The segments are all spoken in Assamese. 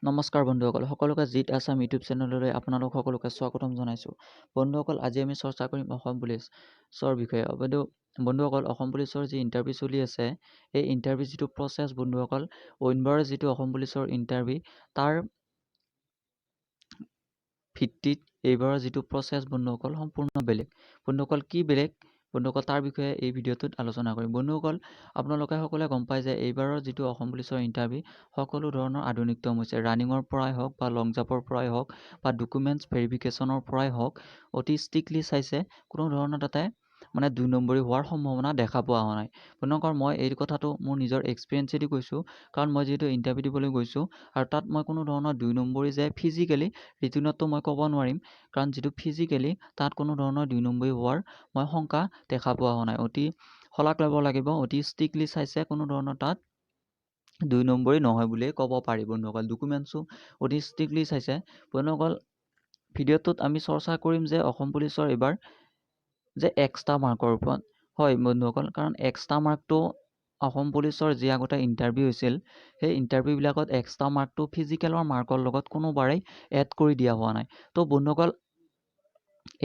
নমস্কাৰ বন্ধুসকল, সকলোকে জিত আছাম ইউটিউব চেনেললৈ আপোনালোক সকলোকে স্বাগতম জনাইছোঁ। বন্ধুসকল, আজি আমি চৰ্চা কৰিম অসম পুলিচৰ বিষয়ে। বন্ধুসকল, অসম পুলিচৰ যি ইণ্টাৰভিউ চলি আছে, এই ইণ্টাৰভিউ যিটো প্ৰচেছ বন্ধুসকল, অইনবাৰৰ যিটো অসম পুলিচৰ ইণ্টাৰভিউ, তাৰ ভিত্তিত এইবাৰৰ যিটো প্ৰচেছ বন্ধুসকল, সম্পূৰ্ণ বেলেগ। বন্ধুসকল, কি বেলেগ বন্ধুসকল, তাৰ বিষয়ে এই ভিডিঅ'টোত আলোচনা কৰিম। বন্ধুসকল, আপোনালোকে সকলোৱে গম পায় যে এইবাৰৰ যিটো অসম পুলিচৰ ইণ্টাৰভিউ, সকলো ধৰণৰ আধুনিকতম হৈছে। ৰানিঙৰ পৰাই হওক বা লং জাম্পৰ পৰাই হওক বা ডকুমেণ্টছ ভেৰিফিকেশ্যনৰ পৰাই হওক, অতি ষ্ট্ৰিক্টলি চাইছে। কোনো ধৰণৰ তাতে মানে দুই নম্বৰী হোৱাৰ সম্ভাৱনা দেখা পোৱা হোৱা নাই। বন্ধুসকল, মই এই কথাটো মোৰ নিজৰ এক্সপিৰিয়েঞ্চেদি কৈছোঁ, কাৰণ মই যিহেতু ইণ্টাৰভিউ দিবলৈ গৈছোঁ আৰু তাত মই কোনো ধৰণৰ দুই নম্বৰী যে ফিজিকেলি, ৰিটেনতটো মই ক'ব নোৱাৰিম, কাৰণ যিটো ফিজিকেলি তাত কোনো ধৰণৰ দুই নম্বৰী হোৱাৰ মই শংকা দেখা পোৱা হোৱা নাই। অতি শলাগ ল'ব লাগিব, অতি ষ্ট্ৰিক্টলি চাইছে, কোনো ধৰণৰ তাত দুই নম্বৰী নহয় বুলিয়েই ক'ব পাৰি। বন্ধুসকল, ডকুমেণ্টছো অতি ষ্ট্ৰিক্টলি চাইছে। বন্ধুসকল, ভিডিঅ'টোত আমি চৰ্চা কৰিম যে অসম পুলিচৰ এইবাৰ যে এক্সট্ৰা মাৰ্কৰ ওপৰত। হয় বন্ধুসকল, কাৰণ এক্সট্ৰা মাৰ্কটো অসম পুলিচৰ যি আগতে ইণ্টাৰভিউ হৈছিল, সেই ইণ্টাৰভিউবিলাকত এক্সট্ৰা মাৰ্কটো ফিজিকেলৰ মাৰ্কৰ লগত কোনোবাৰেই এড কৰি দিয়া হোৱা নাই। তো বন্ধুসকল,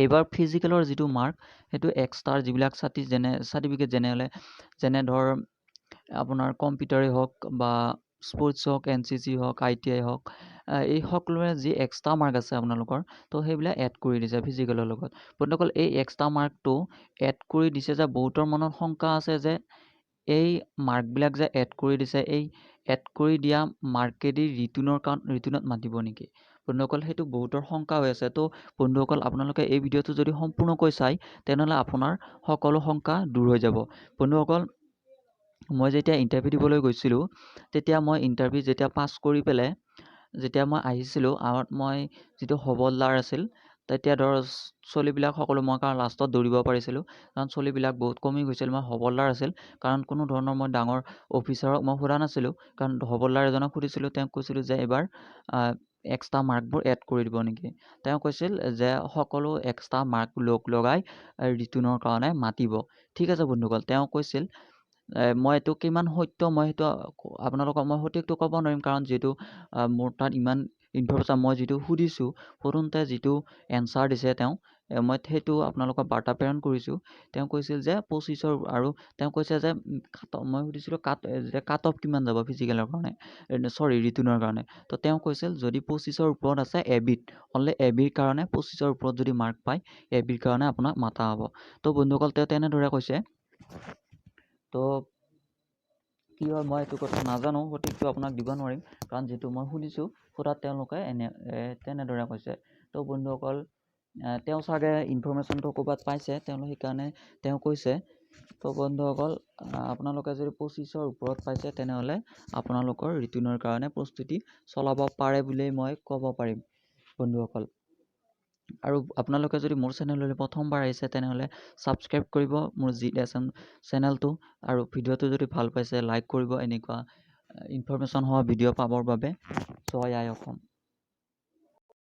এইবাৰ ফিজিকেলৰ যিটো মাৰ্ক, সেইটো এক্সট্ৰাৰ যিবিলাক চাৰ্টিফিকেট, যেনে ধৰ আপোনাৰ কম্পিউটাৰেই হওক বা স্পৰ্টছ হওক, এনচিচি হওক, আইটিআই হওক, এই সকলোৰে যি এক্সট্ৰা মাৰ্ক আছে আপোনালোকৰ, তো সেইবিলাক এড কৰি দিছে ফিজিকেলৰ লগত। বন্ধুসকল, এই এক্সট্ৰা মাৰ্কটো এড কৰি দিছে যে বহুতৰ মনত শংকা আছে যে এই মাৰ্কবিলাক যে এড কৰি দিছে, এই এড কৰি দিয়া মাৰ্কেদি ৰিটেনৰ কাৰণ ৰিটেনত মাতিব নেকি? বন্ধুসকল, সেইটো বহুতৰ শংকা হৈ আছে। তো বন্ধুসকল, আপোনালোকে এই ভিডিঅ'টো যদি সম্পূৰ্ণকৈ চায়, তেনেহ'লে আপোনাৰ সকলো শংকা দূৰ হৈ যাব। বন্ধুসকল, মই যেতিয়া ইণ্টাৰভিউ দিবলৈ গৈছিলোঁ, তেতিয়া মই ইণ্টাৰভিউ যেতিয়া পাছ কৰি পেলাই যেতিয়া মই আহিছিলোঁ, আগত মই যিটো হৱলদাৰ আছিল, তেতিয়া ধৰ চলিবিলাক সকলো, মই কাৰণ লাষ্টত দৌৰিব পাৰিছিলোঁ, কাৰণ চলিবিলাক বহুত কমি গৈছিল। মই হৱলদাৰ আছিল, কাৰণ কোনো ধৰণৰ মই ডাঙৰ অফিচাৰক মই সোধা নাছিলোঁ, কাৰণ হৱলদাৰ এজনক সুধিছিলোঁ। তেওঁক কৈছিলোঁ যে এইবাৰ এক্সট্ৰা মাৰ্কবোৰ এড কৰি দিব নেকি? তেওঁ কৈছিল যে সকলো এক্সট্ৰা মাৰ্ক লগ লগাই ৰিটেনৰ কাৰণে মাতিব। ঠিক আছে বন্ধুসকল, তেওঁ কৈছিল। মই এইটো কিমান সত্য, মই সেইটো আপোনালোকক মই সঠিকটো ক'ব নোৱাৰিম, কাৰণ যিহেতু মোৰ তাত ইমান ইনফৰ্মেশ্যন, মই যিটো সুধিছোঁ, সুধোঁতে যিটো এনচাৰ দিছে তেওঁ, মই সেইটো আপোনালোকক বাৰ্তা প্ৰেৰণ কৰিছোঁ। তেওঁ কৈছিল যে 25ৰ, আৰু তেওঁ কৈছে যে কাট, মই সুধিছিলোঁ যে কাট অফ কিমান যাব ফিজিকেলৰ কাৰণে, চৰি, ৰিটেনৰ কাৰণে। তো তেওঁ কৈছিল যদি 25ৰ ওপৰত আছে এ বিত, অনলি এ বিৰ কাৰণে 25ৰ ওপৰত যদি মাৰ্ক পায়, এ বিৰ কাৰণে আপোনাক মাতা হ'ব। তো বন্ধুসকল, তেওঁ তেনেদৰে কৈছে। তো কি হয় মই এইটো কথা নাজানো, সঠিকটো আপোনাক দিব নোৱাৰিম, কাৰণ যিটো মই সুধিছোঁ, সোধাত তেওঁলোকে তেনেদৰে কৈছে। তো বন্ধুসকল, তেওঁ চাগে ইনফৰ্মেশ্যনটো ক'ৰবাত পাইছে, তেওঁলোক সেইকাৰণে তেওঁ কৈছে। তো বন্ধুসকল, আপোনালোকে যদি 25ৰ ওপৰত পাইছে, তেনেহ'লে আপোনালোকৰ ৰিটেনৰ কাৰণে প্ৰস্তুতি চলাব পাৰে বুলিয়েই মই ক'ব পাৰিম বন্ধুসকল। আৰু আপোনালোকে যদি মোৰ চেনেললৈ প্ৰথমবাৰ আহিছে, তেনেহ'লে ছাবস্ক্ৰাইব কৰিব মোৰ জি এছ এম চেনেলটো, আৰু ভিডিঅ'টো যদি ভাল পাইছে লাইক কৰিব, এনেকুৱা ইনফৰ্মেশ্যন হোৱা ভিডিঅ' পাবৰ বাবে। জয় আই অসম।